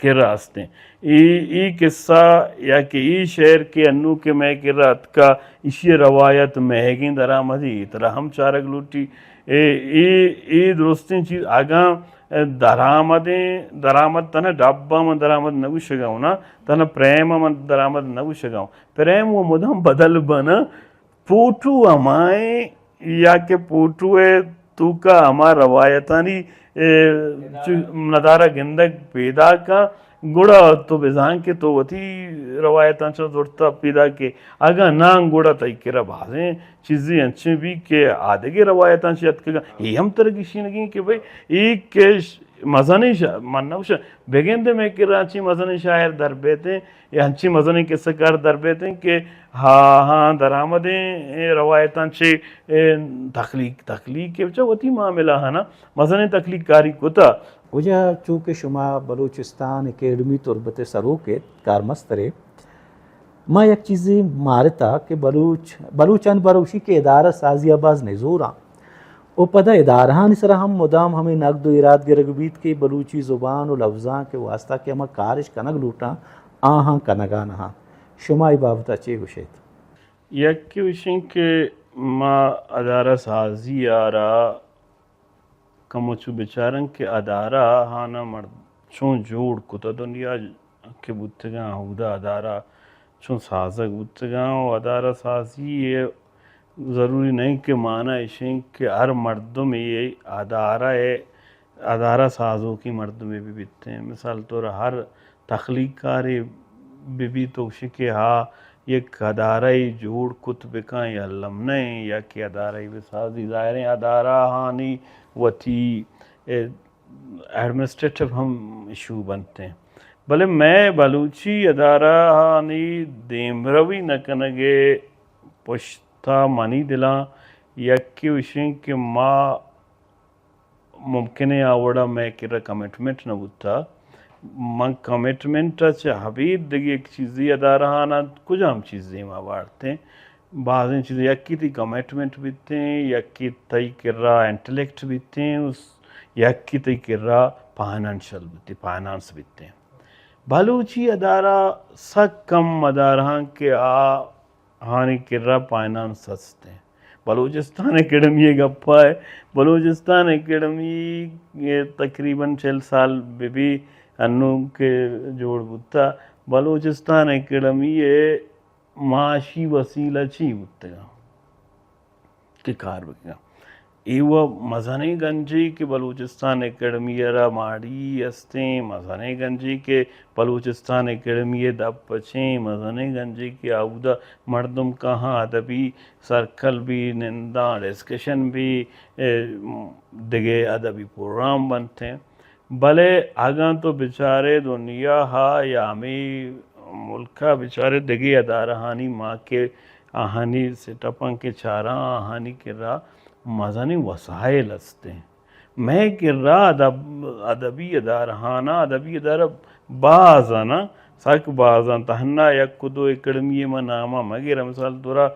کرا ہستیں۔ اے، اے قصہ یا کہ اے شعر کہ انو کہ مئے کرا اتکا، ایشی روایت مہگیں درآمدی ترا ہم چارگ لوٹی۔ اے، اے، اے درستیں چیز اگاں درآمدیں، درآمد تنا ڈبا من درآمد نہ گوشگا ہوں نا، تنا پریم من درآمد نہ گوشگا ہوں۔ پریم و مدام بدل بنا، پوٹو ہمائیں یا کہ پوٹو ءِ توکا ہما روایتانی، اے، چو ندارہ گندگ پیداک آں، گڑا تو بزان کہ تو وتی روایتاں چہ زرتا پیداک ئے۔ اگاں ناں گڑا تئی کرا بازیں چیزے انچیں بی کہ آدگہ روایتاں چہ اتکگاں۔ اے ہم ترا گشینگی کہ بھئی اے کہ ش-، مزنیں ش-، من نہ گوشاں، بگندے مئے کرا انچیں مزنیں شاعر در بیتیں، یا انچیں مزنیں قصہ کار در بیتیں کہ ہا، ہاں، درآمدیں اے روایتاں چہ، اے، تخلیق، تخلیق کہ چہ وتی معاملہ ہنا مزنیں تخلیق کاری کتا۔ واجہ، چونکہ شما بلوچستان اکیڈمی تربت ءِ سروک ات، کارمستر ات، ما یک چیزے مارتا کہ بلوچ، بلوچانی بارو گوشی کہ ادارہ سازی ءَ باز نزوراں۔ و پدا ادارہانی سرا ہم مدام ہمے نقد و ایراد گرگ بیت کہ بلوچی زبان و لبزانک ءِ واسطہ کہ ہما کارش کنگ لوٹاں، آہاں کنگا نہ آں۔ شما اے بابت ءَ چے گوشیت؟ یکے وشیں کہ ما ادارہ سازی ءَ را کمو چو بچاراں کہ ادارہ ہانا مرد چون جوڑ کتہ، دنیا کہ بوتگاں، اودا ادارہ چون سازگ بوتگاں، و ادارہ سازی ءِ ضروری نہ انت کہ معنی ایش انت کہ ہر مردمے ادارہ ءِ، ادارہ سازوکیں مردمے بہ بیتیں۔ مثال طور ہر تخلیق کارے بہ بیت، تو گوشے کہ ہا یک ادارہ ءَ جوڑ کت بکن، یا الم نہ انت، یا کہ ادارہ ءَ بہ سازی۔ ظاہر انت ادارہ ہانی وتی، اے، ایڈمنسٹریٹو ہم ایشو بنت انت۔ بلے مئے بلوچی ادارہ ہانی دیمروی نہ کنگ ءِ پشتا منی دلاں یکے وشیں کہ ما ممکن انت آ وڑا مئے کرا کمٹمنٹ نہ بوتا۔ من کمٹمنٹ ءَ چہ ابید دگہ یک چیزے ادارہ آناں کجام چیزے ما وارتیں؟ بازیں چیزے، یکے تئی کمٹمنٹ بیتیں، یکے تئی کرا انٹلیکٹ بیتیں، اس، یکے تئی کرا فائنانشل بیتیں، فائنانس بیتیں۔ بلوچی ادارہ سک کم ادارہ آں کہ آ آہانی کرا فائنانس ہست انت۔ بلوچستان اکیڈمی ءِ گپا ءَ، بلوچستان اکیڈمی ءَ تقریباً چل سال بہ بی انوں کہ جوڑ بوتا۔ بلوچستان اکیڈمی ءِ معاشی وسیلہ چی بوتگاں کہ کار بکناں؟ اے و مزنیں گنجے کہ بلوچستان اکیڈمی ءَ را ماڑی استیں، مزنیں گنجے کہ بلوچستان اکیڈمی ءِ دپ پچیں، مزنیں گنجے کہ اودا مردم کاہاں، ادبی سرکل بی، ننداں، ڈسکشن بی، اے، دگہ ادبی پروگرام بنتیں۔ بلے اگاں تو بچارے دنیا ءَ یا ہمے ملک ءَ بچارے دگہ ادارہانی ما کہ آہانی سیٹ اپاں کہ چاراں، آہانی کرا مزنیں وسائل است انت۔ مئے کرا ادب، ادبی ادارہاناں، ادبی ادارہ باز اناں، سک باز انت۔ تہنا یک و دو اکیڈمی ءِ ما نام ءَ مہ گراں، مثال طورا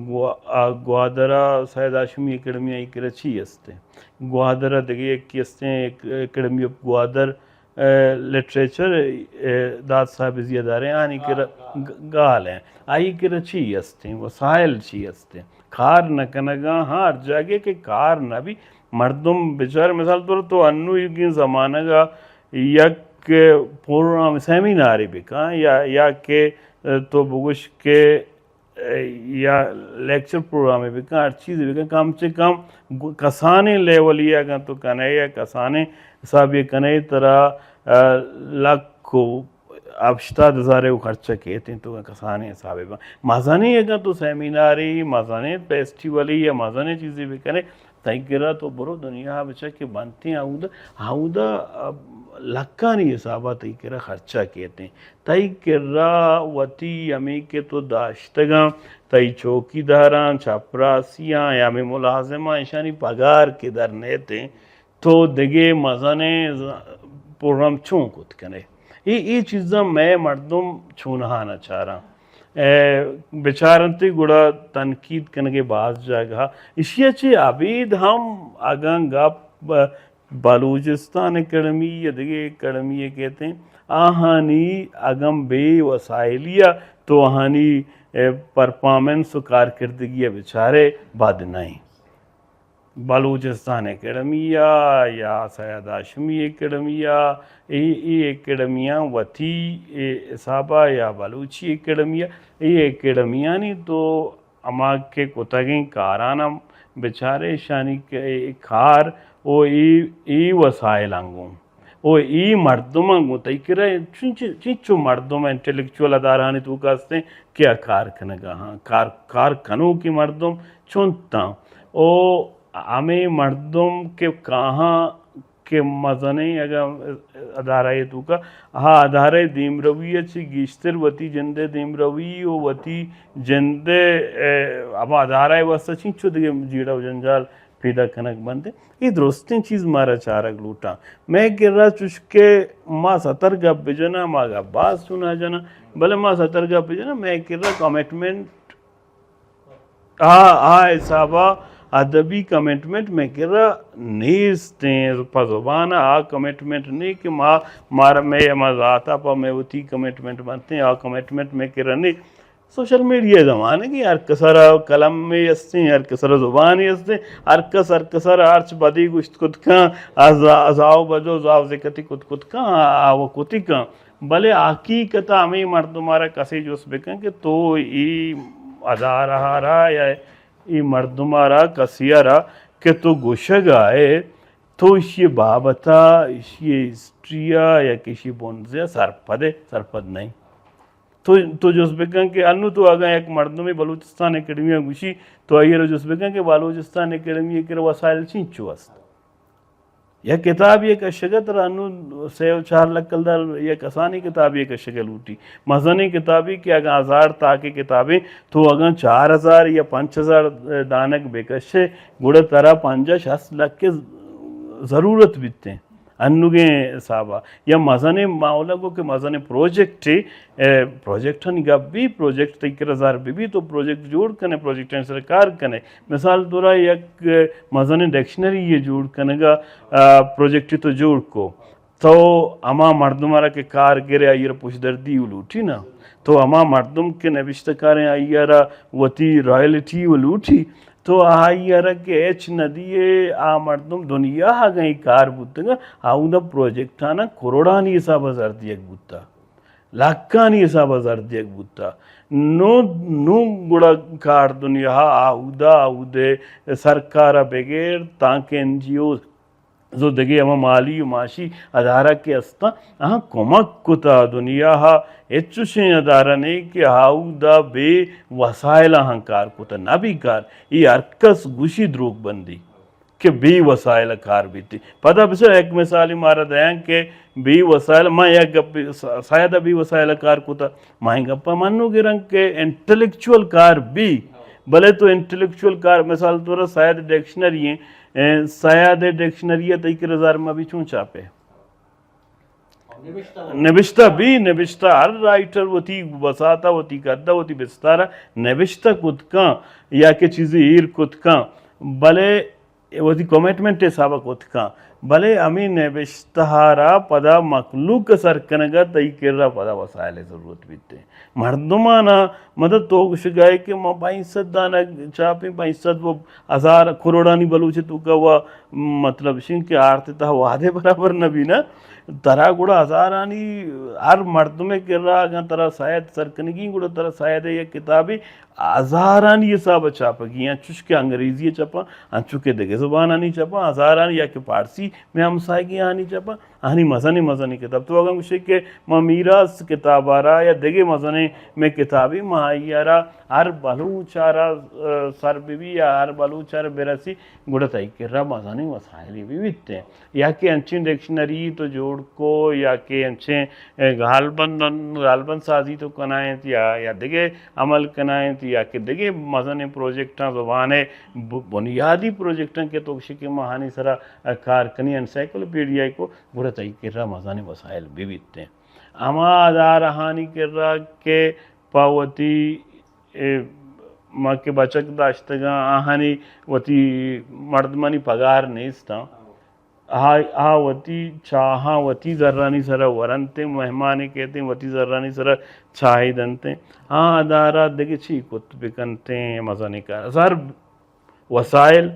گوا-، آ، گوادر ءَ سید ہاشمی اکیڈمی آئی کرا چی است انت؟ گوادر ءَ دگہ یکے است انت، اک-، اکیڈمی آف گوادر، اے، لٹریچر، اے، داد صاحب زی ادارہ آنی کرا گ-، گال انت۔ آئی کرا چی است انت؟ وسائل چی است انت؟ کار نہ کنگا، ہاں، ہر جاگے کہ کار نہ بی، مردم بچار، مثال طور تو انوگیں زمانگا یک پروگرام سیمینارے بکن یا، یا کہ تو بگوش کہ یا لیکچر پروگرامے بکن، ہر چیزے بکن، کم چہ کم گو-، کسانیں لیولے اگاں تو کنے یا کسانیں حسابے کنے، ترا، آ، لکھ و ہشتاد ہزارے و خرچہ کیت انت تو کسانیں حسابے بکن۔ مزنیں اگاں تو سیمینارے، مزنیں فیسٹیولے یا مزنیں چیزے بکنے، تئی کرا تو برو دنیا ء بچا کہ بنتیں، اودا، اودا، آ، لکھانی حسابا تئی کرا خرچہ کیتیں۔ تئی کرا وتی ہمے کہ تو داشتگاں، تئی چوکیداراں، چپراسیاں یا ہمے ملازماں، ایشانی پگار کہ در نیتیں، تو دگہ مزنیں ز-، پروگرام چون کت کنے؟ اے، اے چیزاں مئے مردم چونہا نہ چاراں۔ اے، بچارنتے گڑا تنقید کنگے باز جاگہ۔ اشیا چہ ابید ہم اگاں گپ بلوچستان اکیڈمی یا دگہ اکیڈمی کہتے ہیں، آہانی اگاں بے وسائلیا تو آہانی، اے، پرفارمنس و کارکردگی بچارے بد نہیں۔ بلوچستان اکیڈمی ء یا سید ہاشمی اکیڈمی ء، اے، اے اکیڈمیاں وتی اے حساب ء یا بلوچی اکیڈمی ء، اے اکیڈمیانی تو ہما کہ کتگیں کاران ہم بچارے، ایشانی کہ اے کار و اے، اے وسائلاں گوں و اے مردماں گوں تئی کرا چنچ-، چنچو مردم انٹلیکچوئل ادارہانی توکا ہستیں کہ آ کار کنگا ہاں، کار، کار کنوکیں مردم چنتاں۔ او ہمے مردم کہ کاہاں کہ مزنیں اگاں ادارہ ء توکا، آ ادارہ ء دیمروی ء چہ گیشتر وتی جند ء دیمروی و وتی جند ء، اے، ہما ادارہ ء واستہ چنچو دگہ جیڑہ و جنجال پیدا کنگ بنت۔ اے درستیں چیز مارا چارگ لوٹاں۔ مئے کرا چوش کہ ما ستر گپ بجناں، ما گپ باز چوناہا جناں، بلے ما ستر گپ بجناں، مئے کرا کمٹمنٹ آ، آ حسابا ادبی کمٹمنٹ مئے کرا نیست ایں، پہ زبان آ کمٹمنٹ نہیں کہ ما، مارا، مئے ہما ذاتا پہ مئے وتی کمٹمنٹ بنت ایں، آ کمٹمنٹ مئے کرا نہیں۔ سوشل میڈیا زمانگے، ہر کسرا قلمے ہستیں، ہر کسرا زبانے ہستیں، ہر کس ہر کسرا ہرچ بدی گوشت کت کن، از، از آو بجو زاو زکتی کت کت کن، آو کتی کن۔ بلے حقیقت ء ہمے مردم ء را کسے جست بکن کہ تو اے ادارہ ء را یا اے مردم ء را کسے ء را کہ تو گوشگ ء ئے، تو ایشی ء بابت ء، ایشی ء ہسٹری ء یا کہ ایشی ء بنز ء سرپد ئے، سرپد نہ ئے۔ تو، تو جست بکن کہ انو تو اگاں یک مردمے بلوچستان اکیڈمی ء گوشی، تو آئی ء را جست بکن کہ بلوچستان اکیڈمی ء کرا وسائل چینچو است۔ یک کتابے ء کشگ ء ترا انوں سے و چار لکھ کلدار یک کسانیں کتابے ء کشگ ء لوٹی۔ مزنیں کتابے کہ اگاں ہزار تاکے کتابے تو اگاں چار ہزار یا پنچ ہزار دانگ بہ کشے، گڑا ترا پنجاہ شست لکھ ء ضرورت بیتیں انوگیں حساب ء۔ یا مزنیں ماحول ء گوں کہ مزنیں پروجیکٹے، اے، پروجیکٹانی گپ بی، پروجیکٹ تئی کرا زر بہ بی، تو پروجیکٹ جوڑ کنے، پروجیکٹانی سر کار کنے۔ مثال طور ء یک مزنیں ڈکشنری یے جوڑ کنگ ء، آ، پروجیکٹے تو جوڑ کو، تو ہما مردم ء را کہ کار گرے آئی ء را پشدردی و لوٹی نا، تو ہما مردم کہ نبشتہ کاریں آئی ء را وتی رائلٹی و لوٹی، تو آئی ء را کہ ہچ نہ دیئے، آ مردم دنیا ء اگاں اے کار بوتگ ء، آ اودا پروجیکٹاناں کروڑانی حساب ء زر دیگ بوتگ۔ لکھانی حساب ء زر دیگ بوتگ۔ نوں، نوں گڑا کار دنیا ء آودا، آودے سرکار ء بگر تانکہ این جی اوز و دگہ ہما مالی و معاشی ادارہ کہ استاں، آہاں کمک کتا۔ دنیا ء ہچ چوشیں ادارہ نہیں کہ آودا بے وسائل آہاں کار کتا۔ نہ بی کار، اے ہر کس گوشی دروگ بندی۔ کہ بے وسائل ء کار بیت۔ پدا بچار یک مثالے مارا دیاں کہ بے وسائل، ما یک گپ س-، سید ء بے وسائل ء کار کتا، ما این گپ ء منو گراں کہ انٹلیکچوئل کار بی، بلے تو انٹلیکچوئل کار، مثال طور ء سید ڈکشنری ہیں، اے، سید ڈکشنری ء تئی کرا زر مہ بی چون چاپے؟ نبشتہ بی، نبشتہ ہر رائٹر وتی بساتا، وتی قدا، وتی بستارا نبشتہ کت کن یا کہ چیزے ایر کت کن، بلے وتی کمٹمنٹ ءِ حساب ءَ کت کن، بلے ہمے نبشتہ ءَ را پدا مخلوق ءَ سر کنگ ءَ تئی کرا پدا وسائل ءِ ضرورت بیت۔ مردماں نا، مطلب تو گوشگ ءَ ئے کہ ما پنچ سد دانگ چاپیں، پنچ سد و ہزار کروڑانی بلوچ ءِ توکا و مطلب شین کہ آرت تہ وہدے برابر نہ بی نا، ترا گڑا ہزارانی ہر مردم ءِ کرا اگاں ترا سید سر کنگی گڑا ترا سید ءِ یک کتابے ہزارانی حساب ءَ چاپگی، انچوش کہ انگریزی ءَ چپاں، انچو کہ دگہ زبانانی چپاں، ہزارانی یا کہ پارسی میں ہمسائگی آنی چپاں، آنی مزنیں مزنیں کتاب۔ تو اگاں گوشے کہ ما میراث کتاب ءَ را یا دگہ مزنیں میں کتابی ما آئی ءَ را ہر بلوچ ءَ را، آ، سر بہ بی یا ہر بلوچ ءَ را برسی، گڑا تئی کرا مزنیں وسائلے بہ بیت۔ یا کہ انچیں ڈکشنری تو جوڑ کو، یا کہ انچیں، اے، گالبند، گالبند سازی تو کنائینت، یا، یا دگہ عمل کنائینت، یا کہ دگہ مزنیں پروجیکٹاں زبان ءِ ب-، بنیادی پروجیکٹاں کہ تو گوشے کہ ما آنی سرا کار کنی، انسائیکلوپیڈیا کو، گڑا تئی کرا مزنیں وسائل بہ بیت۔ ہما ادارہانی کرا کہ پہ وتی، اے، ما کہ بچک داشتگاں، آہانی وتی مردمانی پگار نیستاں۔ آ، آ وتی چاہاں وتی زرانی سرا ورنتیں، مہمانے کیتیں، وتی زرانی سرا چاہے دنتیں۔ آ ادارہ دگہ چی کت بکنتیں، مزنیں کار۔ ہر وسائل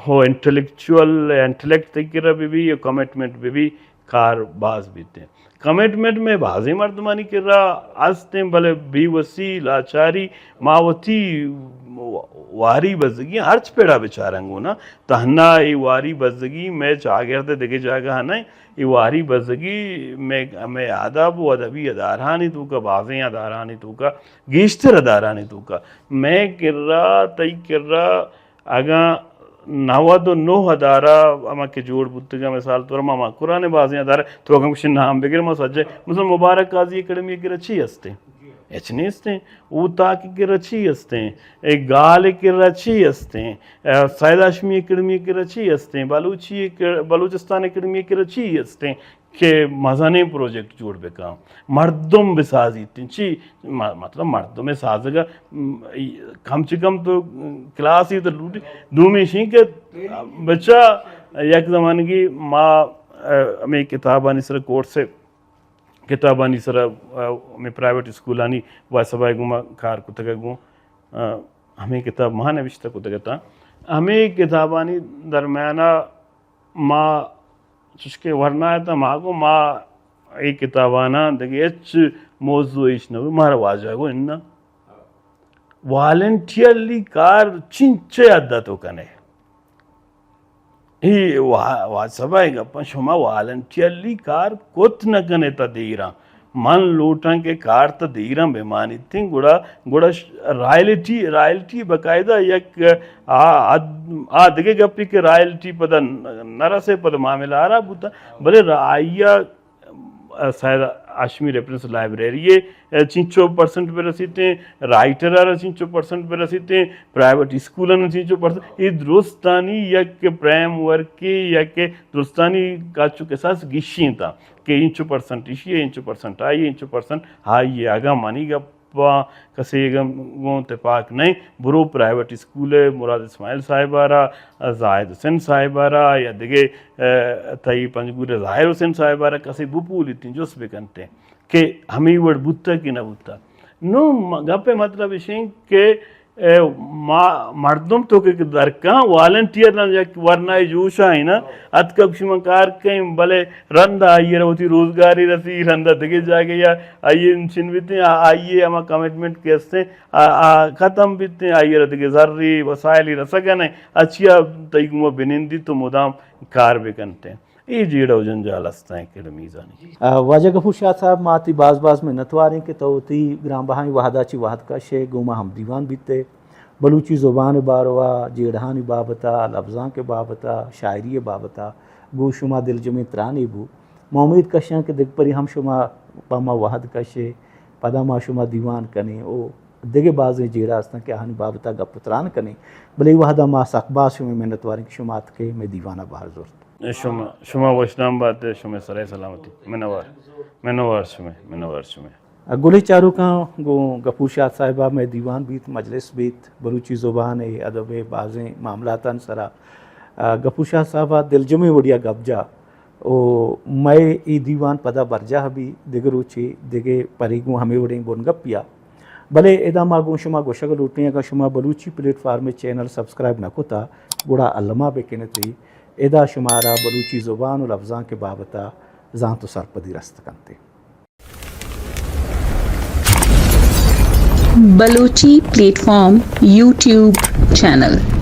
ہو انٹلیکچوئل، انٹلیکٹ تئی کرا بہ بی، یا کمٹمنٹ بہ بی، کار باز بیتیں۔ کمٹمنٹ میں بازیں مردمانی کرا ہستیں، بلے بے وسی، لاچاری، ما وتی واری بزگی ہرچ پڑا بچارنگو نا، تہنا اے واری بزگی میں چاگرد دگہ جاگہ نہ، اے واری بزگی میں، میں ادب و ادبی ادارہانی توکا، بازیں ادارہانی توکا، گیشتر ادارہانی توکا۔ میں کرا، تئی کرا، اگاں نود و نو ادارہ ہما کہ جوڑ بوتگاں، مثال طور ما، ما قرآن بازیں ادارہ، تو اگاں گوشے نام بگر ما سجے، مثلا مبارک قاضی اکیڈمی ءِ کرا چی ہستیں؟ ہچ نیستیں۔ اوتاک ءِ کرا چی ہستیں؟ اے گال ءِ کرا چی ہستیں؟ اے سید ہاشمی اکیڈمی ءِ کرا چی ہستیں؟ بلوچی اکیڈ-، بلوچستان اکیڈمی ءِ کرا چی ہستیں؟ کہ مزنیں پروجیکٹ جوڑ بکن، مردم بسازیت۔ چی م-، مطلب مردم سازگ ءَ، م-، کم چہ کم تو کلاس ہی تو لوٹی۔ دومی شین کہ بچہ یک زمانگی ما، آ، ہمیں کتابانی سر کورس، کتابانی سر، آ، ہمیں پرائیویٹ اسکولانی واسبائے گوما کار کتگ گوں، آ، ہمیں کتاب ما نوشتہ کتگ تاں۔ ہمیں کتابانی درمیانہ ما چوشکہ ورنا اتاں، ما گوں ما اے کتاباناں دگہ ہچ موضوع ایش نہ بی، مارا واجہ گوں اناں۔ والنٹیئرلی کار چنچے حد ءَ تو کنے؟ اے وا-، واجہ صاحب ءِ گپاں، شما والنٹیئرلی کار کت نہ کنے تا دیراں۔ من لوٹاں کہ کار تہ دیراں بہ مانیتیں، گڑا، گڑا ش-، رائلٹی، رائلٹی باقاعدہ یک آ، آ، آ دگہ گپے کہ رائلٹی پدا نہ رسے، پدا معاملہ ہراب بوتا، بلے را-، آئی ءَ، آ، سید ہاشمی ریفرنس لائبریری ءَ چنچو پرسنٹ بہ رسیتیں، رائٹر ءَ را چنچو پرسنٹ بہ رسیتیں، پرائیویٹ اسکولان چنچو پرسنٹ، اے درستانی یک فریم ورکے یا کہ درستانی کاچ و کساس گیشینتاں۔ کہ انچو پرسنٹ ایشی ءَ، انچو پرسنٹ آئی ءَ، انچو پرسنٹ آئی ءَ۔ اگاں منی گپ ءَ کسے گوں، گوں تپاک نہ ایں، برو پرائیویٹ اسکول ءَ مراد اسماعیل صاحب ءَ را، زاہد حسین صاحب ءَ را یا دگہ، آ، تئی پنجگور ءِ ظاہر حسین صاحب ءَ را کسے بپولیت ایں، جست بکنت ایں کہ ہمے وڑ بوتہ کہ نہ بوتہ۔ نوں م-، گپ ءِ مطلب اش ایں کہ اے ما-، مردم تو کہ درکاں والنٹیئر نہ یک ورنائے جوش آئیں نا، اتکا گوشی من کار کئیں، بلے رند آئی ءَ را وتی روزگارے رسی، رند دگہ جاگہ یا آئی ءَ انچن بیتیں، آ-، آئی ءِ ہما کمٹمنٹ کہ استیں، آ-، آ ختم بیتیں، آئی ءَ را دگہ زری وسائلی رسگ نہ، اچیا تئی گوما بنندی تو مدام کار بکنتیں۔ اے جیڑہ و جنجال است ایں اکیڈمیز آنی۔ آ، واجہ غفور شاد صاحب، ما تئی باز باز منتوار ایں کہ تو وتی گران بہائیں وہدا چہ وہد کش ئے، گوں ما ہم دیوان بیت ئے، بلوچی زبان ءِ باروا، جیڑہانی بابتا، لبزانک ءِ بابتا، شاعری ءِ بابتا گوں شما دلجمیں ترانے بو۔ ما امید کشاں کہ دگہ پری ہم شما پہ ما وہد کش ئے، پدا ما شما دیوان کنیں او دگہ بازیں جیڑہ استاں کہ آہانی بابتا گپ و تران کنیں، بلے اے وہدا ما سک باز شمئے منتوار ایں کہ شما اتکے مئے دیوانا بہر زرت۔ شما، شما وشنام بات ئے، شمئے سرئے سلامتی۔ منوار۔ منوار شمئے، منوار شمئے۔ گلیں چاروکاں، گوں غفور شاد صاحبا مئے دیوان بیت، مجلس بیت، بلوچی زبان ءِ ادب ءِ بازیں معاملاتانی سرا آ، گپور شاہ صاحب ءَ دلجمیں وڑیا گپ جا۔ او مئے اے دیوان پدا برجاہ بی، دگہ روچے دگہ پرے گوں ہمے وڑیں بنگپیا۔ بلے ادا ما گوں شما گوشگ لوٹیں، اگاں شما Balochi plate form channel subscribe نہ کتا، گڑا الما بکنتے۔ ادا شمارا بلوچی زبان و لبزانک بابتا زانت و سرپدی رست کنتے۔ Balochi plate form YouTube channel.